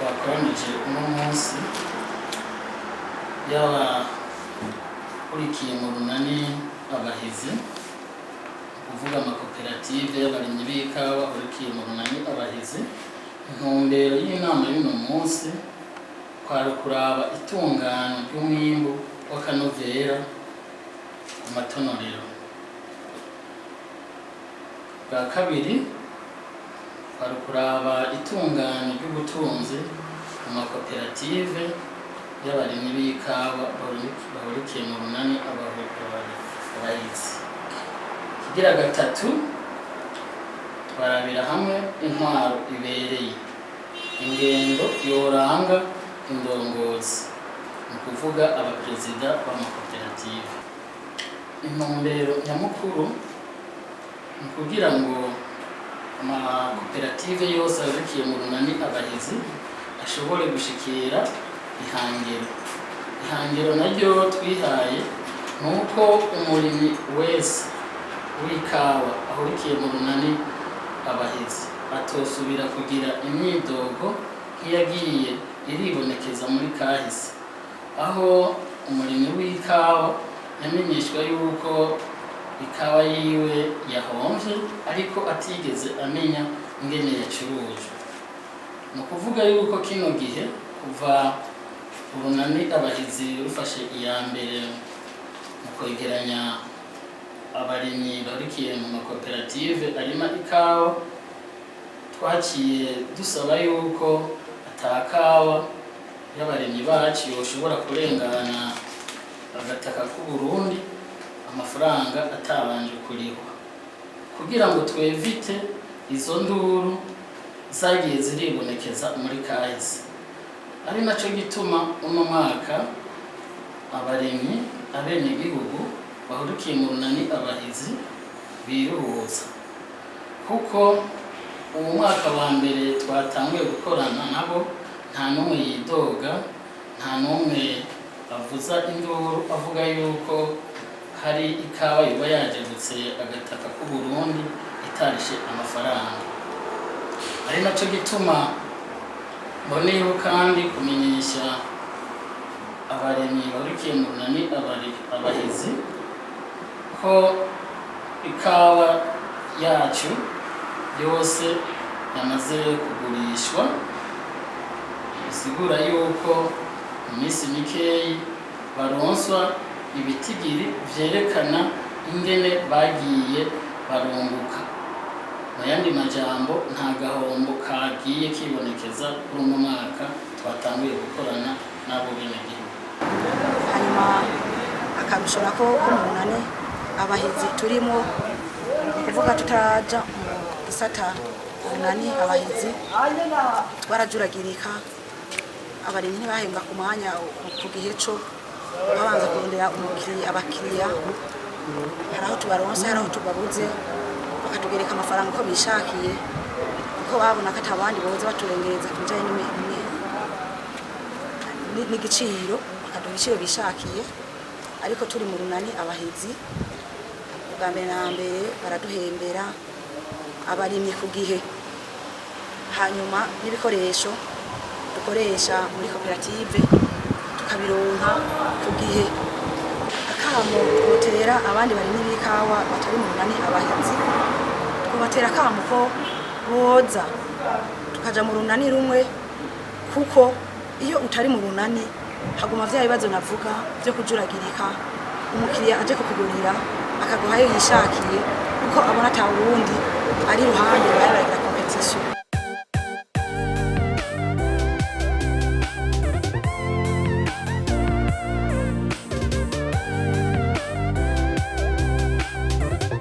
Twakoranije uno munsi y'abahurikiye mu Runani Abahizi, kuvuga amakoperative y'abarimyi b'ikawa bahurikiye mu Runani Abahizi. Intumbero y'inama y'uno munsi kwari kuraba itunganywa ry'umwimbu w'akanovera ku matonorero. Bwa kabiri, kwari kuraba itunganywa ry'ubutunzi mu makoperative y'abarimyi b'ikawa bahurikiye mu Runani Abahizi. Kigira gatatu, twarabira hamwe intwaro ibereye, ingendo yoranga indongozi, ni ukuvuga abaperezida b'amakoperative. Intumbero nyamukuru ni ukugira ngo amakoperative yose ahurikiye mu Runani Abahizi ashobore gushikira ihangiro. Ihangiro naryo twihaye ni uko umurimyi wese w'ikawa ahurikiye mu Runani Abahizi atosubira kugira imyidogo nk'iyagiye iribonekeza muri kahise, aho umurimyi w'ikawa yamenyeshwa yuko ikawa yiwe yahomvye ariko atigeze amenya ingene yacurujwe. Ni ukuvuga yuko kino gihe, kuva Urunani Abahizi rufashe iya mbere mu kwegeranya abarimyi bahurikiye mu makoperative arima ikawa, twaciye dusaba yuko atakawa y'abarimyi bacu yoshobora kurengana agataka k'Uburundi amafaranga atabanje kurihwa, kugira ngo twevite izo nduru zagiye ziribonekeza muri kahise. Ari naco gituma uno mwaka abarimyi, abenegihugu bahurikiye mu Runani Abahizi biruhutsa, kuko uwo mwaka wa mbere twatanguye gukorana nabo nta n'umwe yidoga, nta n'umwe avuza induru avuga yuko hari ikawa yoba yajabutse agataka k'Uburundi itarishe amafaranga. Ari naco gituma mboneyeho kandi kumenyesha abaremyi bahurikiye mu Runani Abahizi ko ikawa yacu yose yamaze kugurishwa, bisigura yuko mu minsi mikeyi baronswa ibitigiri vyerekana ingene bagiye barunguka. Mu yandi majambo, nta gahombo kagiye kibonekeza kuri uno mwaka twatanguye gukorana n'abo benegihugu. Hanyuma akarusho nako ko mu Runani Abahizi turimo, kuvuga tutaraja mu gisata Urunani Abahizi, twarajuragirika, abarimyi ntibahembwa ku mwanya, ku gihe co babanza kurondera umukiriya, abakiriya. Hari aho tubaronse, hari aho tubabuze, bakatugereka amafaranga uko bishakiye, kuko babona ko atabandi boza baturengereza ku bijanye n'igiciro, bakaduha ibiciro bishakiye. Ariko turi mu Runani Abahizi, bwa mbere na mbere baraduhembera abarimyi ku gihe, hanyuma n'ibikoresho dukoresha muri koperative tukabironka ku gihe. Akamo twotera abandi barimyi b'ikawa batari mu Runani Abahizi, twobatera akamo ko boza tukaja mu runani rumwe, kuko iyo utari mu runani haguma vya bibazo navuga vyo kujuragirika, umukiriya aje kukugurira akaguhayo yishakiye kuko abona ata wundi ari iruhande, bahe baragira compétition.